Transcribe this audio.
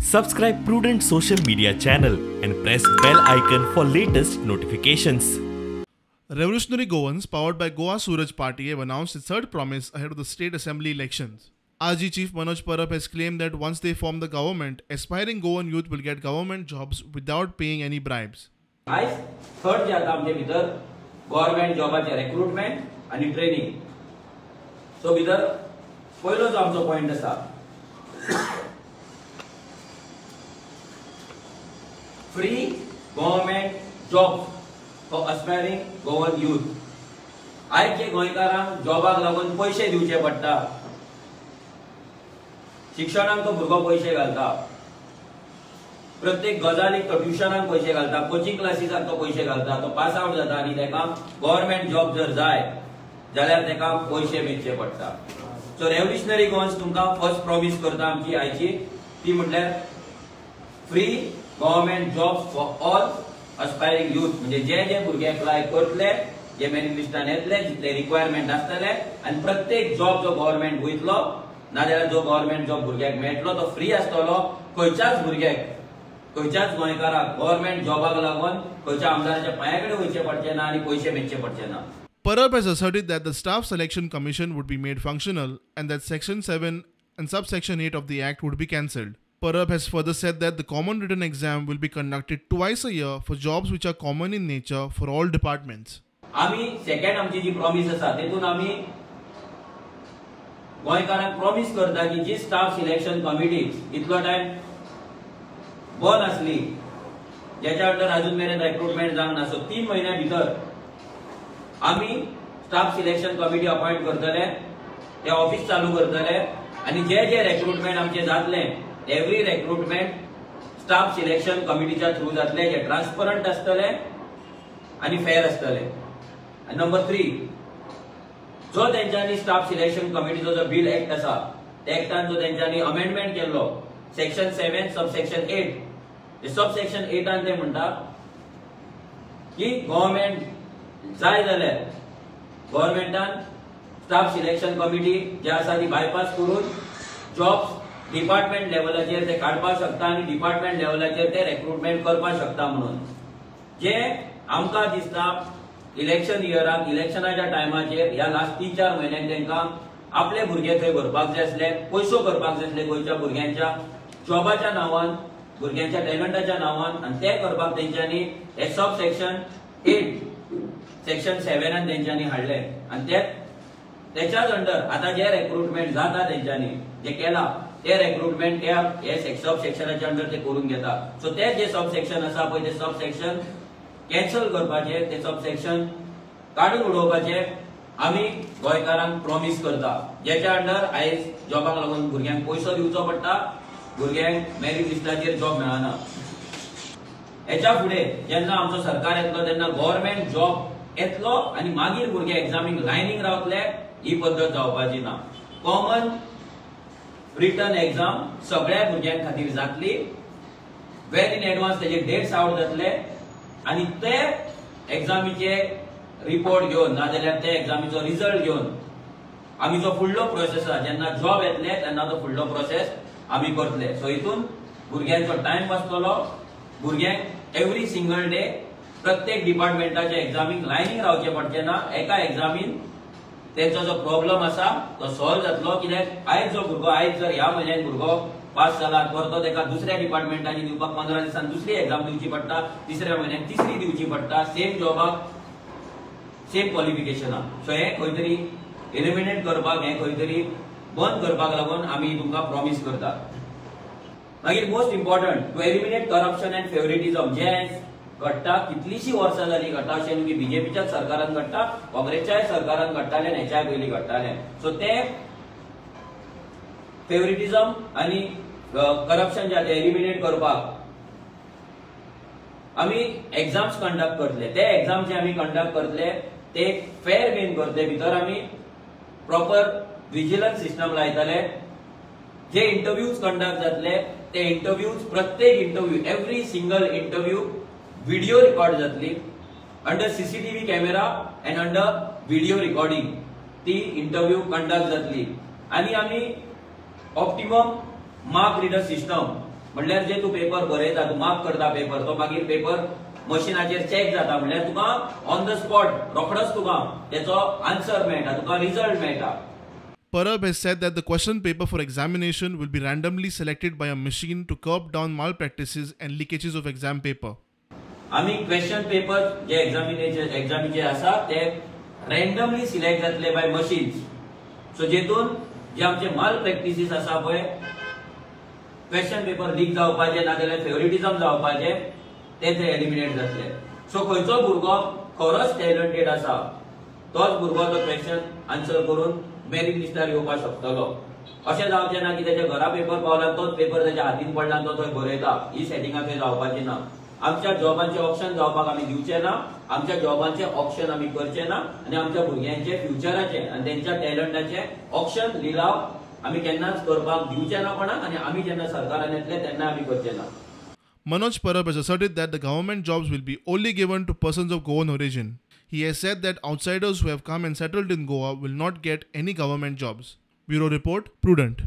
Subscribe Prudent Social Media channel and press bell icon for latest notifications. Revolutionary Goans, powered by Goa Suraj Party, have announced its third promise ahead of the state assembly elections. RG Chief Manoj Parab has claimed that once they form the government, aspiring Goan youth will get government jobs without paying any bribes. आयज third जे आता आमचे भितर government जॉबाचे recruitment आनी training. So भितर पयलो जो आमचो point आसा, free government job for aspiring Goan youth. आयज जे गोंयकारांक जॉबाक लागून पयशे दिवचे पडटा, शिक्षणाक तो भुरगो पयशे घालता, प्रत्येक गजालीक तो ट्युशनाक पयशे घालता, कोचिंग क्लासीसाक तो पयशे घालता, तो पास आवट जाता आनी ताका गव्हर्मेंट जॉब जर जाय जाल्यार ताका पयशे मेजचे पडटा. सो रेव्होल्युशनरी गोवन्स तुमकां फर्स्ट प्रॉमीस करता आमची आयची, ती म्हटल्यार free government jobs for all aspiring youth. म्हणजे जे जे भुरगे अप्लाय करतले, जे मेरीट लिस्टान येतले, जितले रिक्वायरमेंट आसतले आनी प्रत्येक जॉब जो गव्हर्मेंट वयतलो नाजाल्यार जो गव्हर्मेंट जॉब भुरग्याक मेळटलो तो फ्री आसतलो. खंयच्याच भुरग्याक, खंयच्याच गोंयकाराक गव्हर्मेंट जॉबाक लागून खंयच्या आमदाराच्या पांया कडेन वयचें पडचें ना आनी पयशे मेजचे पडचे ना. Parab has asserted that the Staff Selection Commission would be made functional and that Section 7 and Subsection 8 of the Act would be cancelled. Parab has further said that the common written exam will be conducted twice a year for jobs which are common in nature for all departments. आमी second आमची जी promise आसा तेतून आमी गोंयकारांक promise करता की जी स्टाफ सिलेक्शन कमिटी इतलो टायम बंद आसली, ज्याच्या अंडर अजून मेरेन रिक्रुटमेंट जावंक ना, सो 3 म्हयन्या भितर आमी स्टाफ सिलेक्शन कमिटी अपॉइंट करतले, ते ऑफिस चालू करतले आनी जे जे रिक्रुटमेंट आमचे जातले एवरी रिक्रुटमेंट स्टाफ सिलेक्शन कमिटीच्या थ्रू जातले, जे ट्रान्सपरंट आसतले आनी फेर आसतले. आनी नंबर 3, जो तेंच्यांनी स्टाफ सिलेक्शन कमिटीचो जो बील एक्ट आसा त्या एक्टान जो तेंच्यांनी अमेंडमेंट केल्लो सेक्शन 7 सबसेक्शन 8, सबसेक्शन 8 ते म्हणटा की गव्हर्मेंट जाय जाल्यार गव्हर्मेंटान स्टाफ सिलेक्शन कमिटी जे आसा ती बायपास करून जॉब्स डिपार्टमेंट लेवलाचेर ते काडपाक शकता आनी डिपार्टमेंट लेवलाचेर ते रिक्रुटमेंट करपाक शकता. म्हणून जे आमकां दिसता इलेक्शन इयराक, इलेक्शनाच्या टायमाचेर ह्या लास्ट 3-4 म्हयन्यांक तांकां आपले भुरगे थंय भरपाक जाय आसले, पयसो करपाक जाय आसले गोंयच्या भुरग्यांच्या जॉबाच्या नांवान, भुरग्यांच्या टॅलंटाच्या नांवान, आनी ते करपाक तेंच्यांनी हे सब सेक्शन 8 सेक्शन 7 तेंच्यांनी हाडले. आनी ते तेच्याच अंडर आतां जे रिक्रुटमेंट जाता तेंच्यांनी जे केला ते रिक्रुटमेंट त्या हे सब सेक्शनाच्या अंडर ते करून घेता. सो ते जे सब सेक्शन आसा पळय ते सब सेक्शन कॅन्सल करपाचे, ते सब सेक्शन काडून उडोवपाचे आमी गोंयकारांक प्रॉमीस करता. ज्याच्या अंडर आयज जॉबाक लागून भुरग्यांक पयसो दिवचो पडटा, भुरग्यांक मेरीट लिस्टाचेर जॉब मेळना. हेच्या फुडें जेन्ना आमचो सरकार येतलो तेन्ना गव्हर्मेंट जॉब येतलो आनी मागीर भुरगे एग्जामीक लायनीक रावतले, ही पद्दत जावपाची ना. कॉमन रिटर्न एग्जाम सगळ्या भुरग्यां खातीर जातली, वेल इन एडवान्स तेजे डेट्स आवट जातले आनी ते एग्जामीचे रिपोर्ट घेवन नाजाल्यार ते एग्जामीचो रिजल्ट घेवन आमी जो फुडलो प्रोसेस आसा जेन्ना जॉब येतले तेन्ना तो फुडलो प्रोसेस आमी करतले. सो हितून भुरग्यांचो टायम वाचतलो, भुरग्यांक एवरी सिंगल डे प्रत्येक डिपार्टमेंटाच्या एग्जामीक लायनीक रावचें पडचें ना. एका एग्जामीन तेंचो जो प्रॉब्लम आसा तो सॉल्व जातलो. कित्याक आयज जो भुरगो, आयज जर ह्या म्हयन्यान भुरगो पास जाला परतो ताका दुसऱ्या डिपार्टमेंटांनी दिवपाक 15 दिसान दुसरी एग्जाम दिवची पडटा, तिसऱ्या म्हयन्याक तिसरी दिवची पडटा, सेम जॉबाक सेम क्वॉलिफिकेशनाक. सो हें खंय तरी एलिमिनेट करपाक, हें खंय तरी बंद करपाक लागून आमी तुमकां प्रॉमीस करता. मागीर most important to eliminate corruption and favouritism जे घडटा, कितलीशीं वर्सां जालीं घडटा, अशें न्हू की बीजेपीच्याच सरकारान घडटा, काँग्रेसच्याय सरकारान घडटालें आनी हेच्याय पयलीं घडटालें. सो ते फेवरेटिझम आनी करप्शन जे आसा एलिमिनेट करपाक आमी एग्जाम्स कंडक्ट करतले. ते एग्जाम जे आमी कंडक्ट करतले ते फेर बीन करतले, भितर आमी प्रॉपर विजिलन्स सिस्टम लायतले, जे इंटरव्यूज कंडक्ट जातले ते इंटरव्यूज, प्रत्येक interview, every single interview video record जातली under CCTV camera and under video recording ती इंटरव्यू कंडक्ट जातली. आनी आमी ऑप्टिमम मार्क रिडर सिस्टम म्हणल्यार जे तूं पेपर बरयता, तूं मार्क करता पेपर, तो मागीर पेपर मशिनाचेर चॅक जाता. म्हणल्यार तुका ऑन the spot रोखडोच तुका तेचो आन्सर मेळटा, तुका रिजल्ट मेळटा. Parab has said that the question paper for examination will be randomly selected by a machine to curb down malpractices and leakages of exam paper. आमी क्वेश्चन पेपर जे एग्जामीचे आसा ते randomly select जातले बाय machines. So जेतून जे आमचे माल practices आसा पळय, question paper leak जावपाचे नाजाल्यार फेवरेटिझम जावपाचे, ते थंय एलिमिनेट जातले. सो खंयचो भुरगो खरोच टॅलंटेड आसा तोच भुरगो तो क्वेश्चन आन्सर करून मेरीट लिस्टार येवपाक शकतलो. अशें जावचें ना की तेच्या घरा पेपर पावला, तोच पेपर तेच्या हातीन पडला, तो थंय बरयता. ही सेटिंगां थंय जावपाची ना. आमच्या जॉबांचे ऑप्शन जावपाक आमी दिवचे ना, आमच्या जॉबांचे ऑप्शन आमी करचे ना आनी आमच्या भुरग्यांचे फ्युचराचे आनी तेंच्या टॅलंटाचे ऑप्शन लिलाव आमी केन्नाच करपाक दिवचे ना कोणाक आनी आमी जेन्ना सरकारान येतले तेन्ना आमी करचे ना. Manoj Parab has asserted that the government jobs will be only given to persons of Goan origin. He has said that outsiders who have come and settled in Goa will not get any government jobs. Bureau Report, Prudent.